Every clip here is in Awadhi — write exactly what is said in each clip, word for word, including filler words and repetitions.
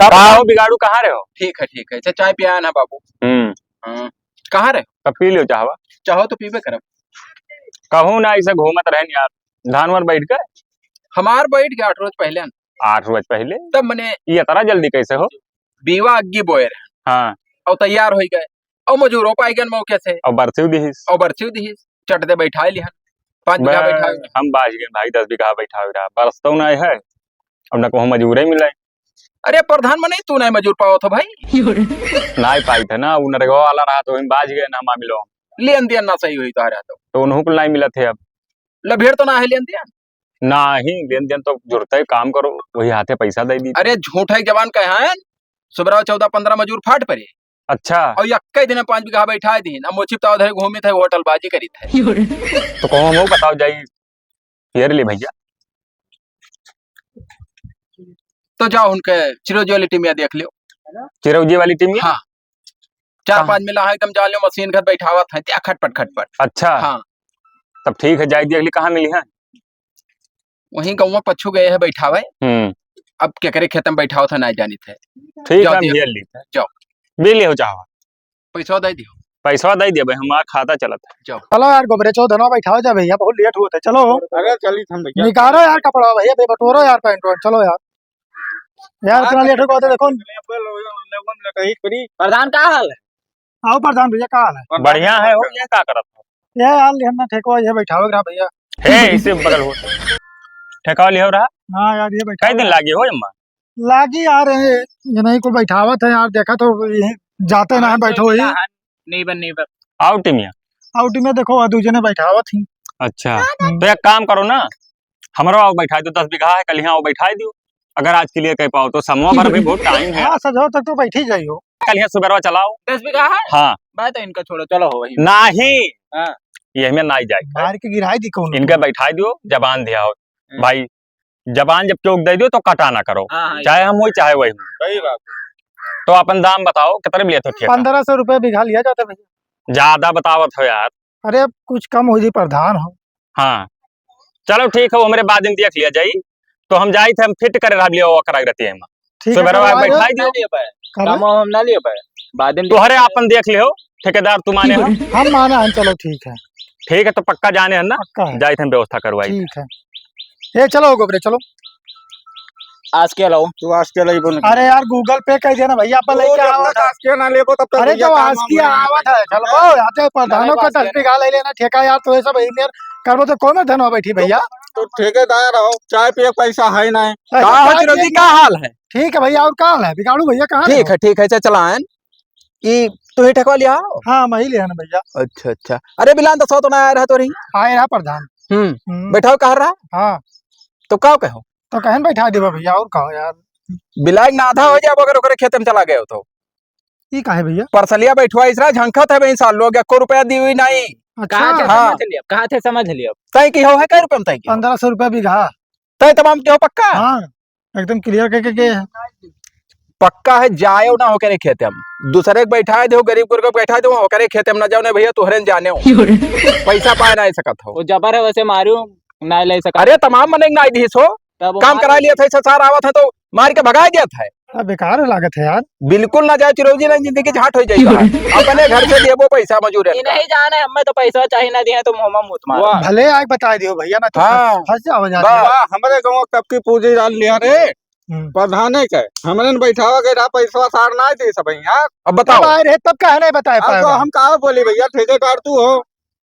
का हो बिगाड़ू, कहाँ रहे हो? ठीक है, ठीक है। अच्छा, चाय पिया ना बाबू। हम्म। हाँ। कहाँ रहे? तब पी लियो चाहवा। चाहो तो पीबे करब। कहूँ ना, ऐसे घूमत रहन यार। धान वान बैठ गए? हमार बैठ गए आठ रोज पहले। आठ रोज पहले? तब मने ये इतना जल्दी कैसे हो? बीवा अग्गी बोए रहे। हाँ। और तैयार हो गए। और मजूरो पाई गए मौके से। और बरसियो दिहिस। और बरसियो दिहिस। चट दे बैठा लिहन। पाँच बीघा बे-, बैठा। हम बाज गए भाई, दस बीघा बैठा रहा। बरसतो ना है। अब ना कहूँ मजूरे मिले। अरे प्रधान मने तू नहीं मजूर पावत हो भाई। नहीं पाई थे ना, वो नरेगा वाला रहा तो वहीं बाज गए ना मामिलो। लेन देन ना सही हुई तो आ रहा तो। तो उन्हों को नहीं मिला थे अब। लभेड़ तो ना है लेन देन। ना ही लेन देन तो जुड़ते काम करो, वही हाथे पैसा दे दी। अरे झूठा एक जवान कहे हैं, सुबह चौदह पन्द्रह मजूर फाट पड़े। अच्छा। और यक्के दिन पाँच बीघा बैठा दी ना, मोची ताव धरे घूमी थे, होटल बाजी करी थे। तो कहो हम बताओ जाई, फेर ले भैया। तो जाओ उनके चिरौजी वाली टीमिया देख लियो। चिरौजी वाली टीमिया? हाँ। चार कहाँ? पाँच मिला है एकदम, जान लियो मशीन घर बैठावत है, त्या खटपट खटपट। अच्छा। हाँ। तब ठीक है, जाई देख ली कहाँ मिली है। वहीं गौवा पच्छू गए है बैठावे। हम्म। अब केकरे खेत में बैठावत है ना जानित है। ठीक जाओ है, हम देख। घेर ली। जाओ। बिल हो चाहो। पैसा दे दियो। पैसा दे दिया भाई, हमारा खाता चलत है। जाओ। चलो यार, गोबरे चौधनवा बैठाओ जा भैया, बहुत लेट हुआ था। चलो। अरे चली हम भैया। निकालो यार कपड़ा भैया, बे बटोरो यार पैंट वैंट, चलो यार। यार, इतना लेट हो गया तो देखो। प्रधान का हाल है? आओ प्रधान भैया, का हाल है? बढ़िया है हो, ये का करत हो? ये यार, ये हमने ठेकवा, ये बैठावे रहा भैया। हे, इसे बगल हो। ठेकवा लियो रहा? हाँ यार, ये बैठा कई दिन लागी हो अम्मा? लागी यार, ये, ये नहीं कुल बैठावत है यार, देखा तो ये जाते ना है, बैठो ही। हाँ, नहीं बन, नहीं बन। आओ टीमिया। आओ टीमिया, देखो, वह दू जने बैठावत ही। अच्छा, हम्म। तो एक काम करो ना, हमरो आओ बैठा दो, दस बीघा है, कल यहाँ आओ बैठा दो, अगर आज के लिए कह पाओ तो, समूह भर में बहुत टाइम है। हाँ, सजो तक तो बैठ ही जाइयो। कल यहाँ सुबेरवा चलाओ। दस बीघा है? हाँ। मैं तो इनका छोड़ो, चलो हो वही। नाही। हाँ। ये हमें नाही जाए। मार के गिराई दी कौन? इनका बैठा दियो, जबान दिया हो। हम्म। भाई, जबान जब चौक दे दियो तो कटा ना करो। हाँ, हाँ, चाहे ये हम होई, चाहे वही। सही बात। तो अपन दाम बताओ, कितने में लेते हो ठेका? पन्द्रह सौ रुपये बीघा लिया जाता है भैया। ज्यादा बतावत हो यार। अरे, अब कुछ कम हो जी प्रधान हो। हाँ, चलो ठीक है, वो हमरे बाद में देख लिया जाई। तो हम जाई थे, हम फिट करे रह लिया वो करा रहती है। ठीक है, सुबह चलो, रवा आ जाओ। बैठाई दियो। ना लिए पाए। कब? काम हम ना लिए पाए। बाद में तोहरे देख आपन देख लियो, ठेकेदार तू माने हो। हम माना है, चलो ठीक है। ठीक है, तो पक्का जाने है ना? पक्का है। जाई थे हम व्यवस्था करवाई। ठीक है। ए, चलो गोबरे, चलो। आज के लाओ। तू आज के लाई बोल। अरे यार, Google Pay कह देना भैया, अपन तू लेके जब आवत तक है। आज के ना लेबो, तब तक अरे, भैया जब काम आज वाम की नहीं आवत है, चल बो, यहाँ पे प्रधानों का आज के तस्वीर ना। ले लेना ठेका यार, तो ये सब इंजीनियर करबो तो कौन धनवा बैठी भैया? तो ठेकेदार हो, चाय पिए पैसा है ना। अरे, का हो चाय चिरौजी, पिए का हाल है? ठीक है भैया, और का हाल है? बिगाड़ू भैया, कहाँ ठीक रहो? है, ठीक है, चल चला आयन। ई तू ही ठेकवा लिया हो? हाँ, मैं ही लिया ना भैया। अच्छा, अच्छा। अरे, बिलान तो सौ तो ना आया रहा तो रही। आए रहा प्रधान। हम्म। हम्म। बैठाओ, कहाँ रहा? हाँ। तो का कहो? तो कहन बैठा देबा भैया, और कहो यार। बिलाइन ना आधा हो जाबो अगर ओकरे खेत में चला गए हो तो। ई काहे भैया? परसलिया बैठवा इसरा झंखत है भाई साल लोग, एको रुपया दी हुई नहीं। अच्छा। कहाँ थे हाँ। समझ लिया, कहाँ थे समझ लिया। तय की हो है, कै रुपया में तय की हो? पन्द्रह सौ रुपया बीघा। तय तमाम के हो पक्का? हाँ, एकदम clear करके के। पक्का है, जाए ना हो करे खेते में। दूसरे के बैठा दे हो, गरीब गुरबा के बैठा दे हो, हो करे खेते में ना जाओ ना भैया, तोहरे न जाने हो। पैसा पाए ना सकत हो। वो जबर है वैसे मारू, ना ले सकत। अरे तमाम मने ना दिस हो। तब काम मार करा लिया था, ऐसा सार आवत है तो मार के भगा दिया था। अब बेकार लागत है यार। बिल्कुल ना जाए चिरौजी, ना जिंदगी झाट हो जाएगा। अपने घर से देबो पैसा मजूर है। ये नहीं जाने, हमें तो पैसा चाहिए ना दिए तो मुँह में मुत मार। वाह। भले आग बता दियो भैया, ना तो हाँ। फंस जाओ जा। वाह, हमरे गाँव तब की पूजी डाल लिया रे। हम्म। प्रधाने के, हमरे ने बैठावा के रहा, पैसा सार ना दे सब यार। अब बताओ। अब आए रहे तब काहे नहीं बताए अब तो पाएगा? हम का बोली भैया, ठेकेदार तू हो,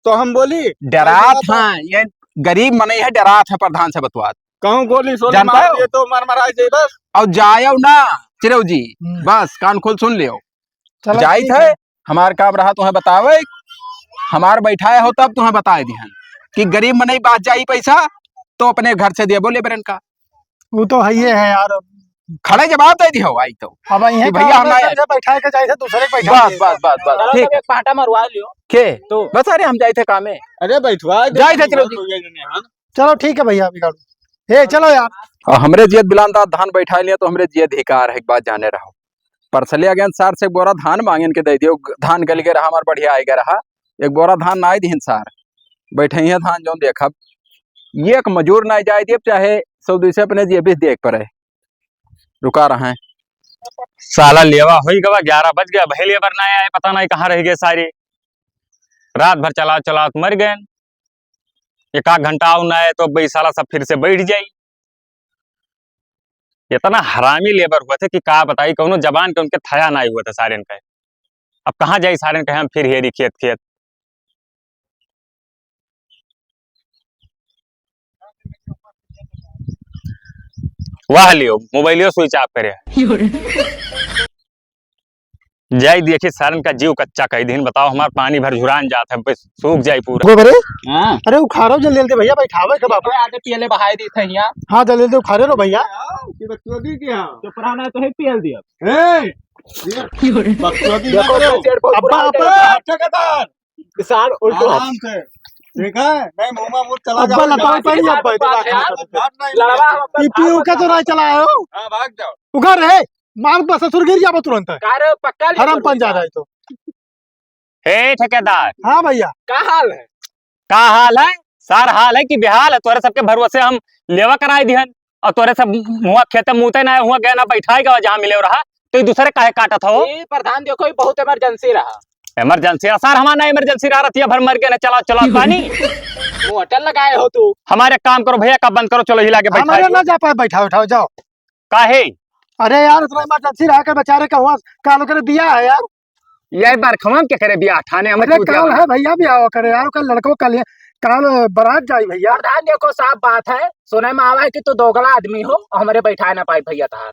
तो हम बोली, डरात पैसा तो हाँ, ये गरीब मनई है, डरात है प्रधान से बतवात। कहूँ गोली सोली जानता मार हो? दिए तो मर मराई जाई बस। और जायो ना चिरौजी, हम्म। बस कान खोल सुन लियो। चलो जाइत ठीक है, है। हमार काम रहा तुम्हें बतावे, हमार बैठाए हो तब तुम्हें बताए दिहन कि गरीब मनई बात जाई पैसा तो अपने घर से देबो लेबरन का। वो तो है ही है यार। खड़े जवाब दे दिहो आई तो अब यहीं कि का भैया हम आए। से बैठा के जाए थे दूसरे के बैठा बस, दिए। बस, बस, बस, चलो, ठीक तब है। एक पाटा मरवा लियो। के? तो बस, अरे हम जाए थे कामे। अरे बैठवा दे, जाए थे, चलो। चलो ठीक है भैया, बिगाड़ू। ए, चलो यार। और हमरे जियत बिलान दाद धान बैठा लिया तो हमरे जियत धिकार है, एक बात जाने रहो। परसलिया गेन सार से एक बोरा धान मांगेन के दे दियो, धान गल के रहा, हमार बढ़िया आए गया रहा। एक बोरा धान ना आई दिहिन सार, बैठे ही धान जौन देखब, ये एक मजूर ना जाए दिए, चाहे सौ दुई से अपने जिए भी देख पड़े। रुका रहा है। साला लेवा होई गवा, ग्यारह बज गया, अबहीं लेबर ना आए, पता नहीं कहाँ रह गए सारे। रात भर चलावत चलावत मर गए। एक आध घंटा और ना आए तो अब ई साला सब फिर से बैठ जाई। इतना हरामी लेबर हुआ थे कि का बताई, कौनो जबान के उनके थया नाहीं हुआ था सारेन के। अब कहाँ जाई सारेन के हम फिर हेरी खेत खेत। वाह लियो, मोबाइलियो switch off करे। जाई देखी सारन का जीव कच्चा कई दिन, बताओ हमार पानी भर झुरान जात है, बस सूख जाई पूरा। गोबरे? हाँ। अरे उखारो जल्दी जल्दी भैया, बैठावे के बाबू। आगे पियले बहाई दी थे यहाँ। हाँ जल्दी जल्दी उखारे लो भैया। ये बकचोदी क्या? चुप रहना तो है पियल दिया। ए, ये बकचोदी ना देखो, करो। मेरे पेड़ पर अब्बा, उखाड़ अब्बा। दे। ठेकेदार। किसान उल्टो। आराम से, ठीक है? नहीं, मुंह में मुंह चला अब्बा जाओ। लताओ पानी, अब्बा इधर आ, लड़वा हम अब्बा ये पीऊ का तो ना चला आयो। हाँ, भाग जाओ। उखा रे, मार बस ससुर गिर जाबो तुरंत। का रे, पक्का ले हरम करो पंजा इधर। रहा है तो। हे ठेकेदार। हाँ भैया। का हाल है? का हाल है? सार हाल है कि बेहाल है? तोरे सबके भरोसे हम लेवा कराए दिहन। और तोरे सब हुआ खेते मूते ना, हुआ गए ना, बैठाए गवा जहाँ मिले रहा, तो ये दूसरे काहे काटत हो? ए, प्रधान देखो, ये बहुत emergency रहा। Emergency रहा? सार, हमारा ना emergency रहा, रतिया भर मर गए ना, चला, चला पानी। मोटर लगाए हो तू। हमारे काम करो भैया, का बंद करो, चलो हिला के बैठा हमारे दो। ना जा पाए, बैठा, उठाओ, जाओ। काहे? अरे यार, इतना emergency रहा के बेचारे का हुआ, काल करे बियाह है यार। यही बरखवा के करे बियाह ठाने, हमें अरे पूछे काल वाला। है भैया, बियाह करे यार, कल लड़को कल है, काल बारात जाई भैया। प्रधान देखो, साफ बात है, सुने में आवा है कि तू दोगला आदमी हो, हमरे बैठाए ना पाई भैया तहार।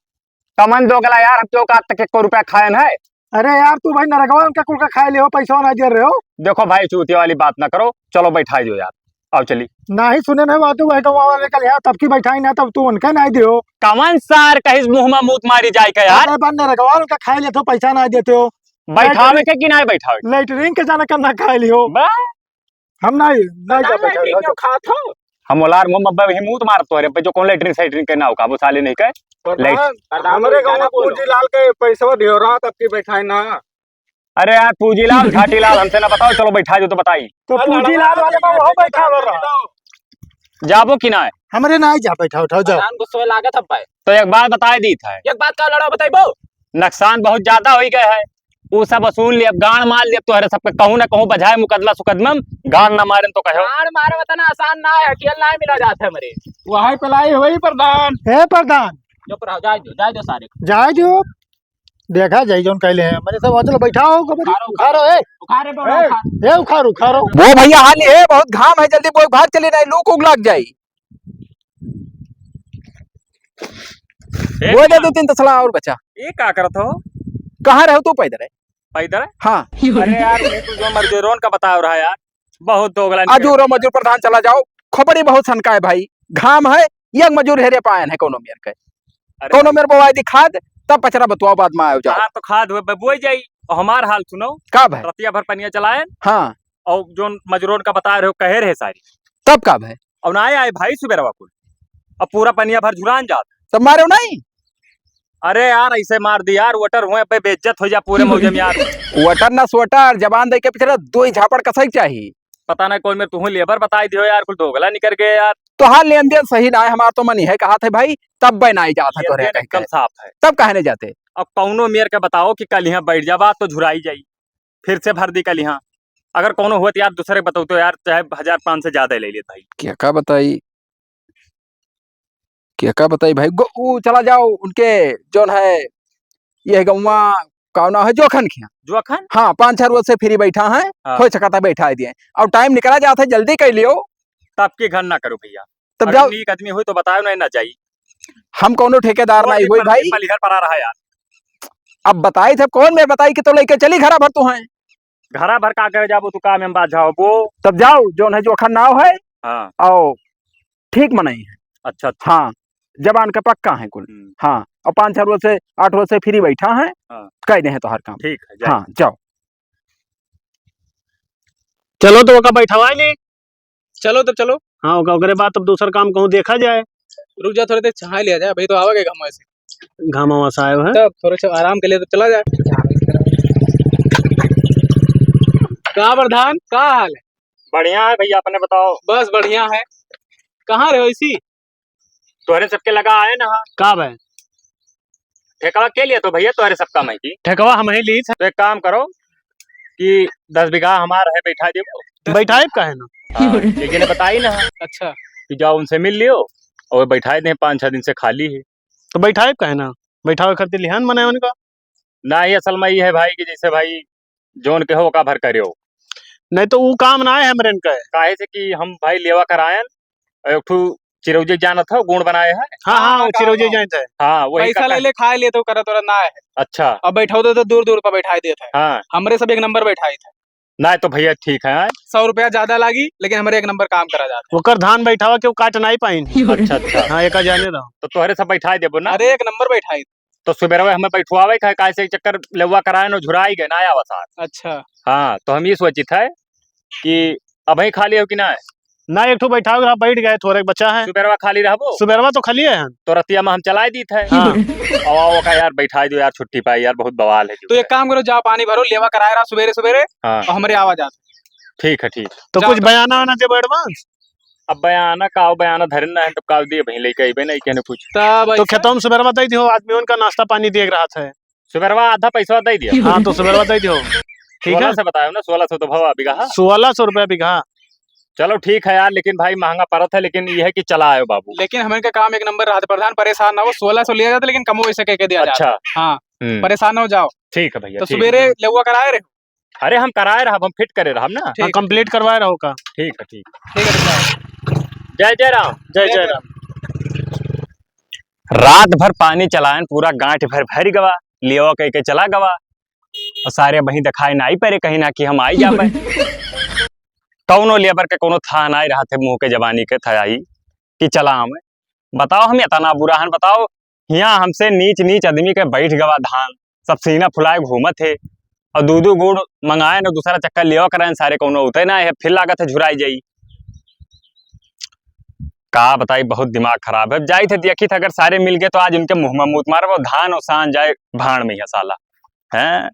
कमन दोगला यार, हम क्यों का तक एको रुपया खायन है? अरे यार, तू भाई नरगवा उनका कुल का खाए ले हो, पैसा ना दे रहे हो। देखो भाई, चूतिया वाली बात ना करो, चलो बैठाई दो यार, आओ चली। नाही सुने ना बात, वह गाँव वाले कल यहाँ तब की बैठाई ना, तब तू उनका नाही दियो। कमन सार कहिस मुँह में मूत मारी जाए का यार? अरे बा नरगवा उनका खाए ले तो पैसा ना देते हो। बैठावे के कि नाही बैठावे के? लेटरिन के जाना करना खाए लियो। बा हम नाही, नाही जा बैठावे के। खात हो? हम ओलार मुँह में बा, वही मूत मारत तोरे पे, जो कौन लेटरिन सेटरिन के ना हो का, वो साले नहीं कहे। प्रधान, हमरे गाँव में पूजी लाल के पैसवा दियो रहा, तब की बैठाई ना। अरे यार, पूजी लाल, झाटी लाल, हमसे ना बताओ, चलो बैठा जो तो बताई। तो पूजी लाल वाले में वहाँ बैठा हो रहा। जाबो कि ना? हमरे ना जा बैठा उठाओ, जाओ। प्रधान गुस्सो लागत अब भाई। तो एक बात बताए दी था। एक बात का लड़ा बताइबो? नुकसान बहुत ज्यादा हो गया है। वो सब वसूल लिया, गाड़ मार लिया, तोहरे सबके कहूँ ना कहूँ बजाए मुकदमा सुकदमा, गाड़ ना मारे तो कहो। गाड़ मारे उतना आसान ना है, अकेल ना मिला जाता है मरे। वही पलाई हुई प्रधान। हे प्रधान। चुप रहो, जाए दो, जाए दो सारे। जाए दो। देखा जाई जौन कहले हैं। मैंने सब, चलो बैठाओ, गोबर उखारो, उखारो, ए। उखारे, ए, उखारो। ए, उखारो, उखारो। वो भैया हाली है, बहुत घाम है, जल्दी बोए, भाग चली नाही, लू उग लग जाई। ए, वो दे दो तीन तसला और बचा। ये का करत हो? कहाँ रहो तू पैदर है? पैदर है? हाँ। अरे यार, मैं तो जो मजदूरों का बता रहा यार, बहुत दोगला निकल मजदूर हो, मजदूर प्रधान चला जाओ, खोपड़ी बहुत सनका है भाई, घाम है, एक मजूर हेरे पायन है कौनो मेर के। अरे कौनो मेर बोवाई दी खाद, तब पचरा बतुआओ, बाद में आयो जाओ। हाँ, तो खाद हुए ब-, बोई जाई। और हमार हाल सुनो। का भाई? रतिया भर पनिया चलायन। हाँ। और जोन मजूरन का बता रहे हो, कहे रहे सारी। तब का भाई? और ना आए, आए भाई सुबेरवा कुल। अब पूरा पनिया भर झुरान जात। तब मारे नहीं? अरे यार, ऐसे मार दी यार, वोटर हुए पे बेइज्जत हो जा पूरे मौजे में यार। वोटर ना स्वेटर, जबान दे के पिछड़ा दो ही झापड़ कसई चाही। पता ना कौन में तुहूँ लेबर बताई दियो यार, कुल दोगला निकर गए यार। तोहार लेन देन सही ना है, हमार तो मन है कहा थे भाई, तब बे ना ही जात है लेन तोरे देन कह के। एकदम साफ है। तब काहे नहीं जाते? अब कौनो मेर के बताओ कि कल यहाँ बैठ जाबा तो झुराई जाई, फिर से भर दी कल यहाँ। अगर कौनो हुआ तो यार दूसरे बताओ तो यार, चाहे हजार पाँच सौ ज्यादा ले लेत भाई। क्या का बताई, क्या का बताई भाई, गो-, ऊ चला जाओ उनके जौन है, ये गौवा का नाम है, जोखन खिया। जोखन? हाँ, पाँच छह रोज से फ्री बैठा है, हाँ। हो सकता बैठा दिए। और टाइम निकला जात है, जल्दी कर लियो। तब के घर ना करो भैया। तब अगर जाओ। नीक आदमी होई तो बताओ, नहीं ना जाई। हम कौनो ठेकेदार और नहीं भी होई पल-, भाई। पलिहर पड़ा रहा यार। अब बताई थे, कौन में बताई कि तो लेके चली घरा भर तू हैं। घरा भर का करे जाबो तू, काम में बाझा होबो। तब जाओ, जौन है जोखन नाव है। हाँ। आओ, ठीक मनई है। अच्छा, अच्छा। हाँ, जबान के पक्का है कुल। हम्म। हाँ, और पाँच छह रोज से, आठ रोज से फ्री बैठा है। हाँ। कह दे हैं तोहर काम। ठीक है, जाए। हाँ, जाओ। चलो तो ओका बैठवाई ली। चलो तब चलो। हाँ, ओका, ओकरे बाद तब दूसर काम कहूँ देखा जाए। रुक जा, थोड़ी देर छाए लिया जाए, अभी तो आवेगा घाम से। घाम से आयो है। तब थोड़े से आराम के लिए तो चला जाए। का प्रधान, का हाल है? बढ़िया है भैया, अपने बताओ। बस बढ़िया है। कहाँ रहे हो इसी? तोहरे सबके लगा आए ना। का भाई? ठेकवा के लिए तो भइया तोहरे सबका मैं की? ठेकवा हमहीं ली थे। तो एक काम करो कि दस बीघा हमार है, बैठाइ देबो। बैठाइब काहे ना? हाँ, लेकिन बताई ना। अच्छा। कि जाओ उनसे मिल लियो और बैठाइ दें, पाँच छह दिन से खाली है। तो बैठाइब काहे ना? बैठावे खातिर लिहान मने उनका। ना, ये असल में ये है भाई कि जैसे भाई जौन के हो ओका भर करियो। नहीं तो ऊ काम ना है हमरेन का। काहे से कि हम भाई लेवा करायन, एक ठो चिरौजे जानत हो, गुड़ बनाए है। हाँ, हाँ, हाँ, वो चिरौजे जानत है। हाँ, वही पैसा का ले ले, खाए ले तो करत वरत ना है। अच्छा। अब बैठाओ तो, तो दूर दूर पर बैठाए देत है। हाँ। हमरे सब एक नंबर बैठाए थे। ना तो भइया ठीक है। सौ रुपया ज्यादा लागी, लेकिन हमरे एक नंबर काम करा जात है। ओकर धान बैठावा के वो काट नाई पाइन। अच्छा, अच्छा। हाँ, एका जाने रहो। तो तोहरे सब बैठाए देबो ना? अरे, एक नंबर बैठाए। तो सुबेरवा हमें बैठवावे का है, काहे से चक्कर लेवा कराए न झुराई गए, ना आवा सार। अच्छा। हाँ, तो हम ये सोचित है कि अबहीं खाली हो कि ना? ना, एक ठो बैठाओ रहा, बैठ गए, थोड़े बचा है। सुबेरवा खाली रहबो? सुबेरवा तो खाली है। तो रतिया में हम चलाए दीत है। हाँ। और ओका यार बैठाए दो यार, छुट्टी पाई यार, बहुत बवाल है जी। तो एक काम करो, जाओ पानी भरो, लेवा कराए रहा सुबेरे सुबेरे, हाँ। और हमरे आवा जात। ठीक है, ठीक। तो जाओ कुछ तो। बयाना वाना देबो advance? अब बयाना का, बयाना धरे ना है, तो का दिए भाई, लेके अइबे नहीं कहने कुछ। तब तो ऐसे? खेतों में सुबेरवा दे दियो, आदमी उनका नाश्ता पानी देख रहा था। सुबेरवा आधा पैसा दे दिया। हाँ, तो सुबेरवा दे दियो। ठीक है? सोलह से बतायो ना, सोलह सौ तो भवा बीघा। सोलह सौ रुपया बीघा। चलो ठीक है यार, लेकिन भाई महंगा पड़त है, लेकिन ये है कि चला आयो बाबू। लेकिन हमन का काम एक नंबर रहत प्रधान, परेशान ना हो, सोलह सौ लिया जाता, लेकिन कमो वैसे कह के दिया जाता। अच्छा। हाँ, हम्म। परेशान ना हो जाओ। ठीक है भैया, तो ठीक है। सुबेरे लेवा कराए रहे? अरे हम कराए रहब, हम fit करे रहब ना। हाँ, ठीक। Complete करवाए रहो का। ठीक है, ठीक। ठीक है, ठीक है। जय जय राम। जय जय राम। रात भर पानी चलायन, पूरा गांठ भर भर गवा, लेवा कह के चला गवा। और सारे वहीं दिखाई नाई पड़े कहीं ना कि हम आई जाबे। कौनो labour के कौनो था नाई रहत है, मुंह के जबानी के था आई कि चला आवे। बताओ हम इतना बुरा हन, बताओ हियाँ हमसे नीच नीच आदमी के बैठ गवा धान, सब सीना फुलाए घूमत है। और दू दू गुड़ मंगाए न दूसरा चक्कर लेवा कराए, सारे कौनो उते ना है, फिर लागत है झुराई जाई। का बताई, बहुत दिमाग खराब है। अब जाई थे देखी थे, अगर सारे मिल गए तो आज उनके मुंह में मूत मारब, धान और सान जाए भाड़ में ही साला। हैं?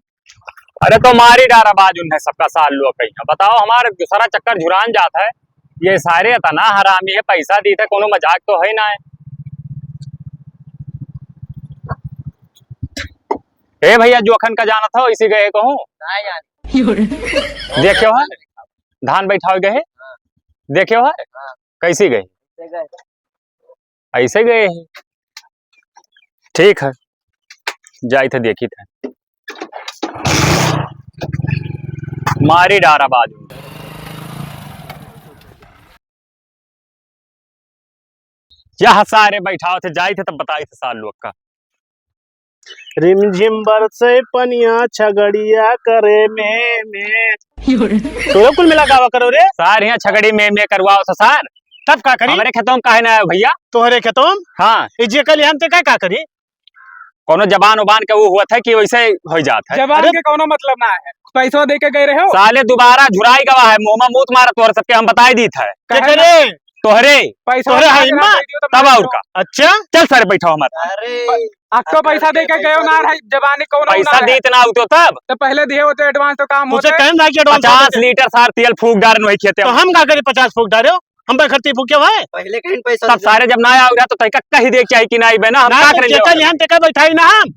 अरे तो मारी डारब आज उन्हें सबका सार लोग कहीं। बताओ हमारे दूसरा चक्कर झुरान जात है, ये सारे इतना हरामी है, पैसा दी थे, कोनो मजाक तो है ना है। ए भैया, जोखन का जानत हो, इसी गए कहूँ। ना जानी। देखे हो? धान बैठावे गए? हाँ। देखे हो? हाँ। कैसी गए? कैसे गए? ऐसे गए हैं। ठीक है, जाई थे, देखी थे। मारी डारा बाजू। यह सारे बैठाओ थे, जाई थे तब बताई थे सार लोग का। रिमझिम बरसे पनिया छगड़िया करे में, में। तोरे कुल मिला गावा करो रे। सार यहाँ छगड़ी में, में करवाओ थे सार। तब का करी? हमारे खेतों में काहे ना आयो भैया? तोहरे खेतों में? हाँ। ई जे कल हम ते का, का करी? कोनो जबान उबान के वो हुआ था कि वैसे हो जात है। जबान अरे के कोनो मतलब ना है। पैसवा दे के गए रहे हो? साले दोबारा झुराई गवा है, मुंह में मूत मारा तोहरे सबके हम बताई दीत है। काहे केकरे? ना? तोहरे। पैसा तोहरे उठा है के हिम्मत? रख दियो तब तब और का? अच्छा? चल सारे बैठाओ हमारे। अरे। अक्को पैसा दे के गयो ना है, जबानी कौनो पैसा ना है। दीत ना होतो तब? तो पहले दिए होते advance तो काम तुझे होते। कहन रहा कि advance पचास होते। लीटर सार तेल फूक डारन वही खेते तो में। हम का करी पचास फूक डारे हो? हम बखरती फूके भाई। पहले कहीं पैसा तब दे। सारे जब ना आओ रहा तो तैका कही दे चाहिए कि ना आई बे ना, हम ना का तो करेंगे? जेका लिहन तेका बैठाई ना हम।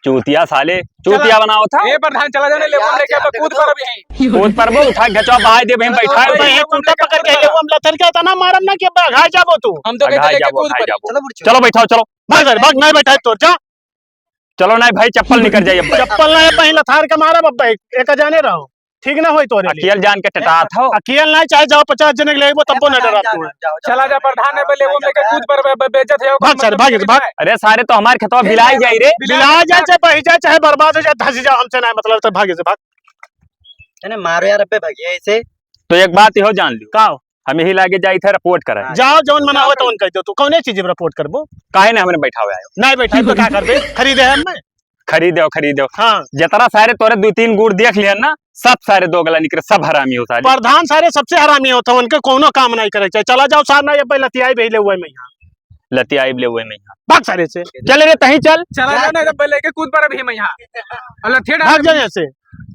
चूतिया साले, चूतिया चला। बनाओ था। ए प्रधान, चला जाने, लेबो लेके अब कूद पर अभी। कूद पर वो उठा के गचवा बहाई दे, वहीं बैठा अबे, दे। ये कुत्ता पकड़ के लेबो, हम लथर के इतना मारम ना कि अब घाय जाबो तू। हम तो कहते घाय लेके जाबो, कूद घाय पर। जाबो। चलो बुढ़ चलो, चलो, भाग, भाग, नहीं बैठा तोर, जा। चलो नहीं भाई, चप्पल निकल जाइए अब। चप्पल नहीं, अब वहीं लथार के मारब, अब एक, एक जाने रहो। ठीक ना होई तोरे लिए। अकेल जान के टटात हो। अकेल नहीं, चाहे जाओ पचास जने के लेबो, तब्बो ना डरात तू। चला जा प्रधान, अब लेबो लेके कूद पर बे-, बे-, बेइज्जत है, भाग सारे, भाग, भाग। अरे सारे तो हमारे खेतवा बिलाई जाई रे। बिलाई जाए, चाहे बही जाए, चाहे बर्बाद हो जाए, धसी जाओ, हमसे ना मतलब, तो भागे से भाग। अरे मारो यार, अबे भागिए इसे। तो एक बात इहो जान लियो। का हो? हम यही लागे जाई थे report करे। हाँ। जाओ, जौन मना हो तो उनका दो। तू कौने चीज में report करबो? काहे ना हमने बैठावे आयो? नहीं बैठे तो का करबे? खरीदे हम मैं? खरीदे हो, खरीदे हो। हाँ। जितना सारे तोरे दो तीन गुड़ देख लिया ना, सब सारे दोगला निकले, सब हरामी हो सारे। प्रधान सारे सबसे हरामी होता, उनके कोनो काम नहीं करे चाहिए। चला जाओ सार, ना ये पहले लतियाई भी ले हुए मैं यहाँ। लतियाई भी ले हुए मैं यहाँ। भाग सारे से। चल रे, तहीं चल। चला जा ना, जब लेके कूद पर अभी मैं यहाँ। अल्लाह, थे भाग जा यहाँ से।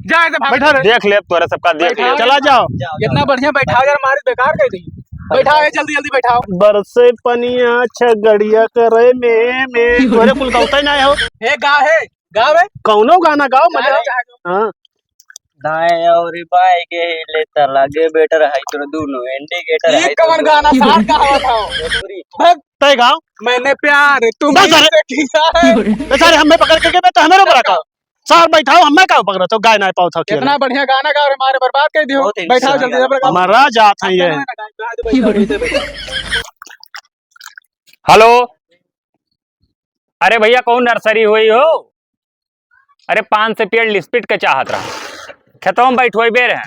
जा, ऐसे भाग। बैठा रहे। देख ले, तोरा सबका देख ले। बैठा। चला जाओ। इतना बढ़िया बैठा यार, मारे बेकार कर दी। बैठाओ, ए, जल्दी, जल्दी बैठाओ। बरसे पनिया छगड़िया करे में, में। तोहरे कुल गौते ना हो। ए, गाओ है, गाओ है। कौनो गाना गाओ, मजा। गाओ, गाओ। हाँ। दाएं और बाएं के हिले त लागे बेटर है, तोर दोनों इंडिकेटर ई है, कवन तोर गाना दोनों सार का हवा था? भोजपुरी। भग। तय गाओ। मैंने प्यार तुम बस अरे। से किया है। ए, सारे हमें पकड़ के, के तो हमें रो बड़ा का। सार बैठाओ, हमें का पकड़ा तो गाय ना पाओ था खेल। इतना बढ़िया गाना गा रहे, मारे बर्बाद कर दियो। बहुत ही बैठाओ अच्छा जल्दी गाना। जबरदस्त। मरा जात है ये। हेलो, अरे भैया, कौन नर्सरी हुई हो? अरे, पाँच सौ पेड़ लिस्पिट के चाहत रहा, खेतों में बैठवाइबे रहे।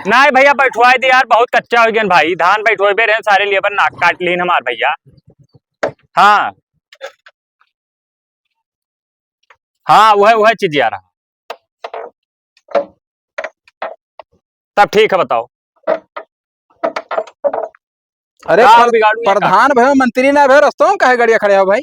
नहीं भैया, बैठवाई दे यार, बहुत कच्चा हो गया भाई, धान बैठवाइबे रहे, सारे लेबर नाक काट लीन हमार भैया। हाँ, हाँ, वह, वह चीज यार। तब ठीक है, बताओ। अरे का पर-, बिगाड़ू ये का? प्रधान भयो, मंत्री ना भयो, रस्तों में काहे गड़िया खड़े हो भाई?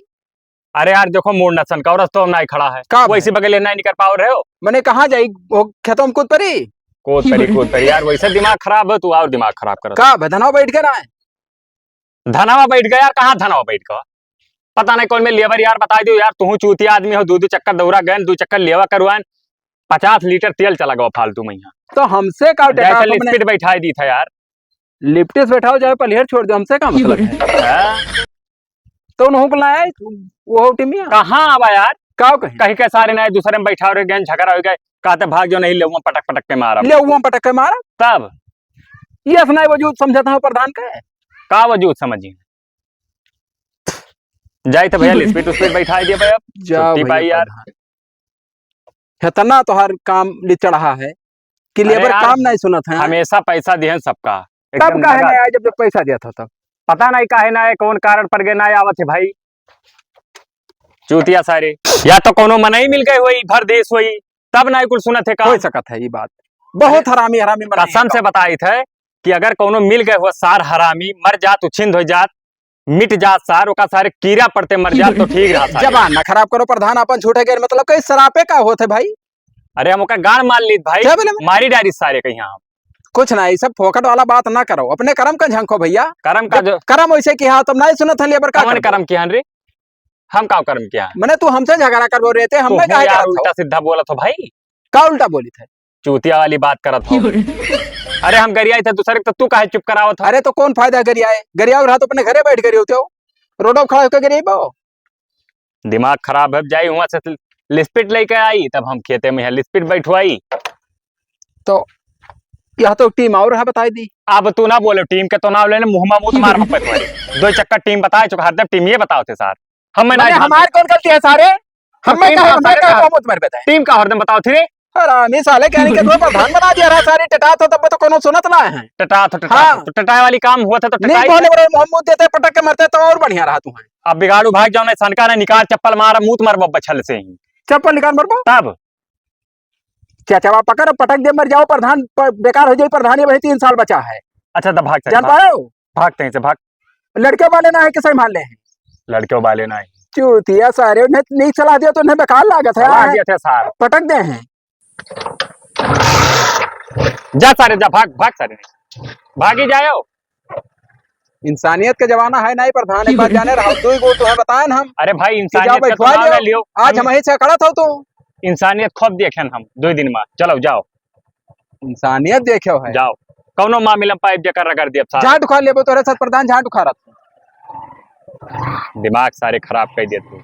अरे यार, देखो, मूड ना सनकाओ, रस्तों में ना ही खड़ा है। का वैसे भाई? बगले ना ही निकल पाओ रहे हो। मने कहाँ जाई? वो खेतों में कूद परी? कूद परी, कूद परी। यार, वैसे दिमाग खराब है, तू और दिमाग खराब कर। का भाई, धनवा बैठ के ना है? धनवा बैठ गया यार, कहाँ धनवा बैठ गया? पता नहीं कौन में लेबर यार, बता दो यार, तू चूतिया आदमी हो, दो दो चक्कर दौरा गए, दो चक्कर लेवा करवाएन, पचास लीटर तेल चला गवा फालतू में यहाँ। तो हमसे का जैसे टटास, हमने लिपट बैठाई दी था यार। लिपट से बैठाओ चाहे पलिहर छोड़ दो, हमसे का मतलब है? हाँ? तो उन्हों को लाया है, वो टीमिया। कहाँ आवा यार? का कहीं? कहीं के सारे ना दूसरे में बैठा रहे गए, झगड़ा हो गए, कहते भाग जो नहीं ले, वो पटक पटक के मारा। ले, वो पटक के मारा? तब? ये अपना वजूद समझता हूँ प्रधान का है। का वजूद समझी? जाए तो भैया, लिस्पिट उस्पिट बैठा दिया भाई, अब जाओ छुट्टी भैया पाई यार। प्रधान। इतना तोहार काम ले चढ़ा है कि तब लेबर यार, काम नहीं सुनत है। हमेशा पैसा दिहन सबका, तब एकदम काहे नगद। नहीं आए जब, जब पैसा दिया था तब? पता नहीं काहे ना आए, कौन कारण पर गए ना आवत है भाई। चूतिया सारे, या तो कोनो मनई मिल गए होई, भर देश होई, तब ना कुल सुनत है का? हो सकत है ये बात। बहुत हरामी, हरामी मनई है कसम से का? बताइत है कि अगर कोनो मिल गए हो सार हरामी, मर जात, उछिंद हो जात, मिट जात सार, ओका सारे कीड़ा पड़ते मर जात तो ठीक रहा सारे। जबान ना खराब करो प्रधान, अपन झूठे गैर मतलब कई सरापे का होत है भाई? अरे हम ओका गाड़ मार लीत भाई, क्या बोले? मारी डारी सारे कहीं हम। कुछ ना, ये सब फोकट वाला बात ना करो, अपने कर्म का झंको भैया। कर्म का जब जो कर्म वैसे किहा तब नहीं सुनत है लेबर का कौन करबो? कर्म किहा रे? हम का कर्म किहा? मने तू हमसे झगड़ा करबो रहते, हम तू में हो काहे यार, करत हो? उल्टा सीधा बोलत हो भाई। का उल्टा बोली थे? चूतिया वाली बात करत हो। अरे हम गरियाई थे दूसरे के, तो तू काहे चुप करावत हो? अरे तो कौन फायदा गरियाए? गरियाओ रहा तो अपने घरे बैठ गरियो तो। रोडो खड़ा होकर गरियाई बो। दिमाग खराब है, जाई हुआ से लिस्पिट लेके आई, तब हम खेते में है लिस्पिट बैठवाई। तो यह तो टीम और है, बताई दी। अब तू ना बोलो, टीम के तो नाम लेने मुँह में मुँह मार मत पकड़े। दो चक्कर टीम बताए चुका, हरदम टीम ये बताओ थे सार। हम में मने ना हमार कौन गलती है सारे? हम में टीम का, का हम में सारे का का? मुँह मार बताए? टीम का हरदम बताओ थे रे। हरामी साले, कहने के तुम्हें प्रधान बना दिया रहा, सारे टटात हो तब तो कोनो सुनत ना है। टटात हो, टटात हो। हाँ। तो टटाए वाली काम हुआ था तो नहीं टटाई बोले था। बड़े मोहम्मद देते पटक के मरते तो और बढ़िया रहा तुम्हें। अब बिगाड़ू भाग जाओ, नहीं सनका नहीं निकाल चप्पल मार, मूत मर बछल से ही। चप्पल निकाल मरबो? तब? चाचा बा पकड़ पटक दे मर जाओ प्रधान, प-, बेकार हो जाए प्रधान, ये वही तीन साल बचा है। अच्छा तो भाग सही, जान भाग। पाओ? भाग कहीं से, भाग। लड़के वाले ना है कि सही मान ले हैं? लड़के वाले ना है। चूतिया सारे, उन्हें नहीं सलाह दिया तो उन्हें बेकार लागत है। सलाह दिया था सार। पटक दे हैं। जा सारे, जा, भाग, भाग सारे। भागी जाओ। इंसानियत के जमाना है नहीं प्रधान, एक बात जाने रहा, दो ही गो तो है, बताए ना हम अरे भाई, कि जाओ इंसानियत के बैठवा तो नाम लियो। ले लियो। आज हम हम यहीं से खड़ा था तू। इंसानियत खूब देखेन हम दो दिन में। चलो, जाओ। इंसानियत देखे है। जाओ। कौनो मामला में पाइप जेकर रगड़ दिया सार। झाट उखाड़ लेबो, तोरे साथ प्रधान झाट उखाड़त। दिमाग सारे खराब कर दिया तू।